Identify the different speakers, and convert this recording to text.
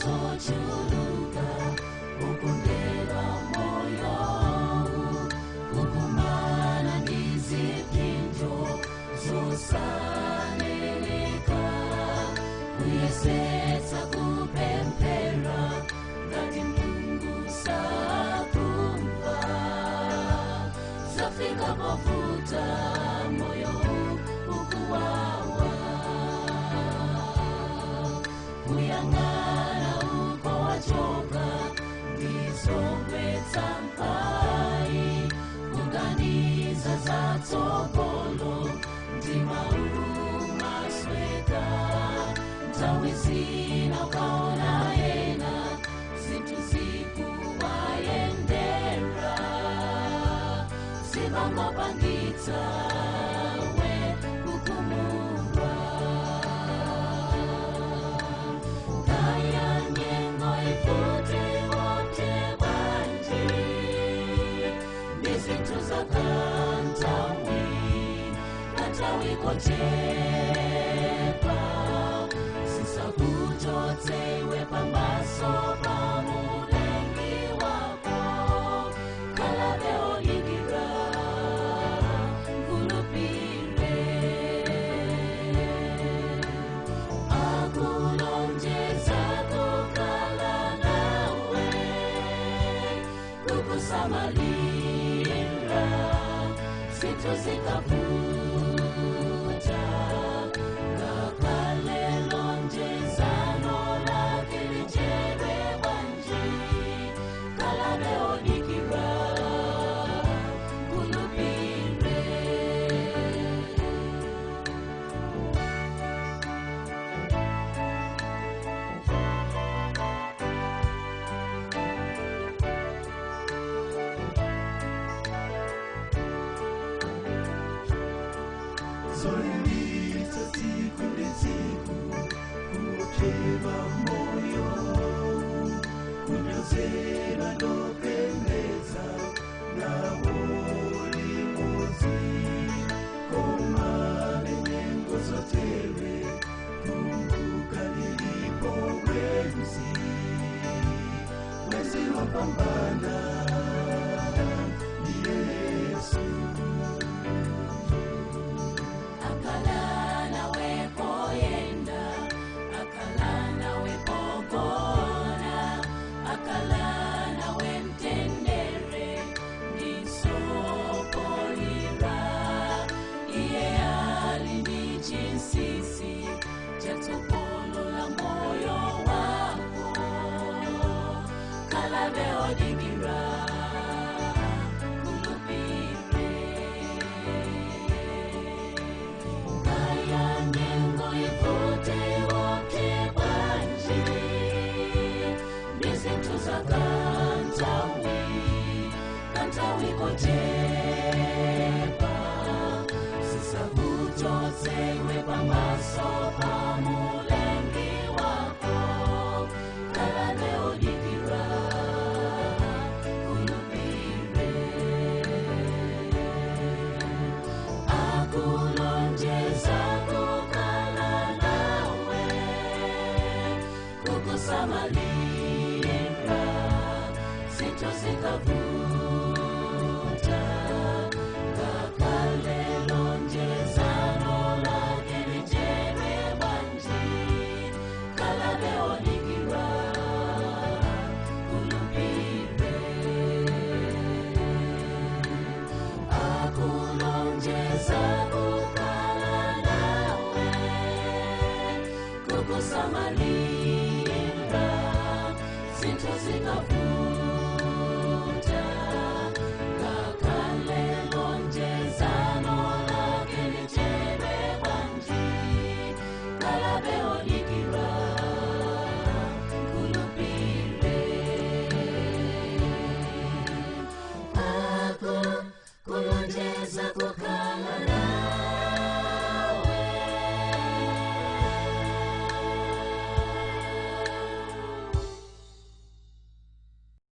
Speaker 1: Zochuluka ukundela moyo kukumana ndizipinjo zosaneleka kuyesetsa kupemphera ngati Mulungu sakumva zafika povuta moyo ukuwawa kuyang'ana uko wachoka ndizogwetsa mphwayi kuganiza zatsogolo ndimaumasweka nthawi zina ukaona ena zinthu zikuwayendera zimangopangitsa we kukhumudwa. Kaya nyengo ivute wote bwanji ndizinthu zakanthawi kanthawi kochepa zisakuchotse iwe pamaso pa Mulengi wako khalabe odikira khulupire akulonjeza kukhala nawe kukusamalira zinthu zikavuta ngakhale lonjezano lake lichedwe bwanji khalabe odikira khulupire.
Speaker 2: Zolilitsa tsiku ndi tsiku kuochedwa moyo kunyozera ndopembeza nawo limodzi koma nyengo zotere kumbuka lilipo bwenzi bwenzi wopambana ndiye Yesu.
Speaker 1: Akhala nawe poyenda akhala nawe pogona akhala nawe mtendere ndiso polira iye ali ndi chinsinsi chatsogolo la moyo wako khalabe odikira khulupire. Kaya nyengo ivute wote bwanji ndizinthu zakanthawi kanthawi kochepa zisakuchotse iwe pamaso pa Mulengi wako khalabe odikira khulupire akulonjeza kukhala nawe kukusamalira zinthu zikavuta ngakhale lonjezano lake lichedwe bwanji khalabe odikira khulupire akulonjeza kukhala nawe kukusamalira zinthu zikavuta.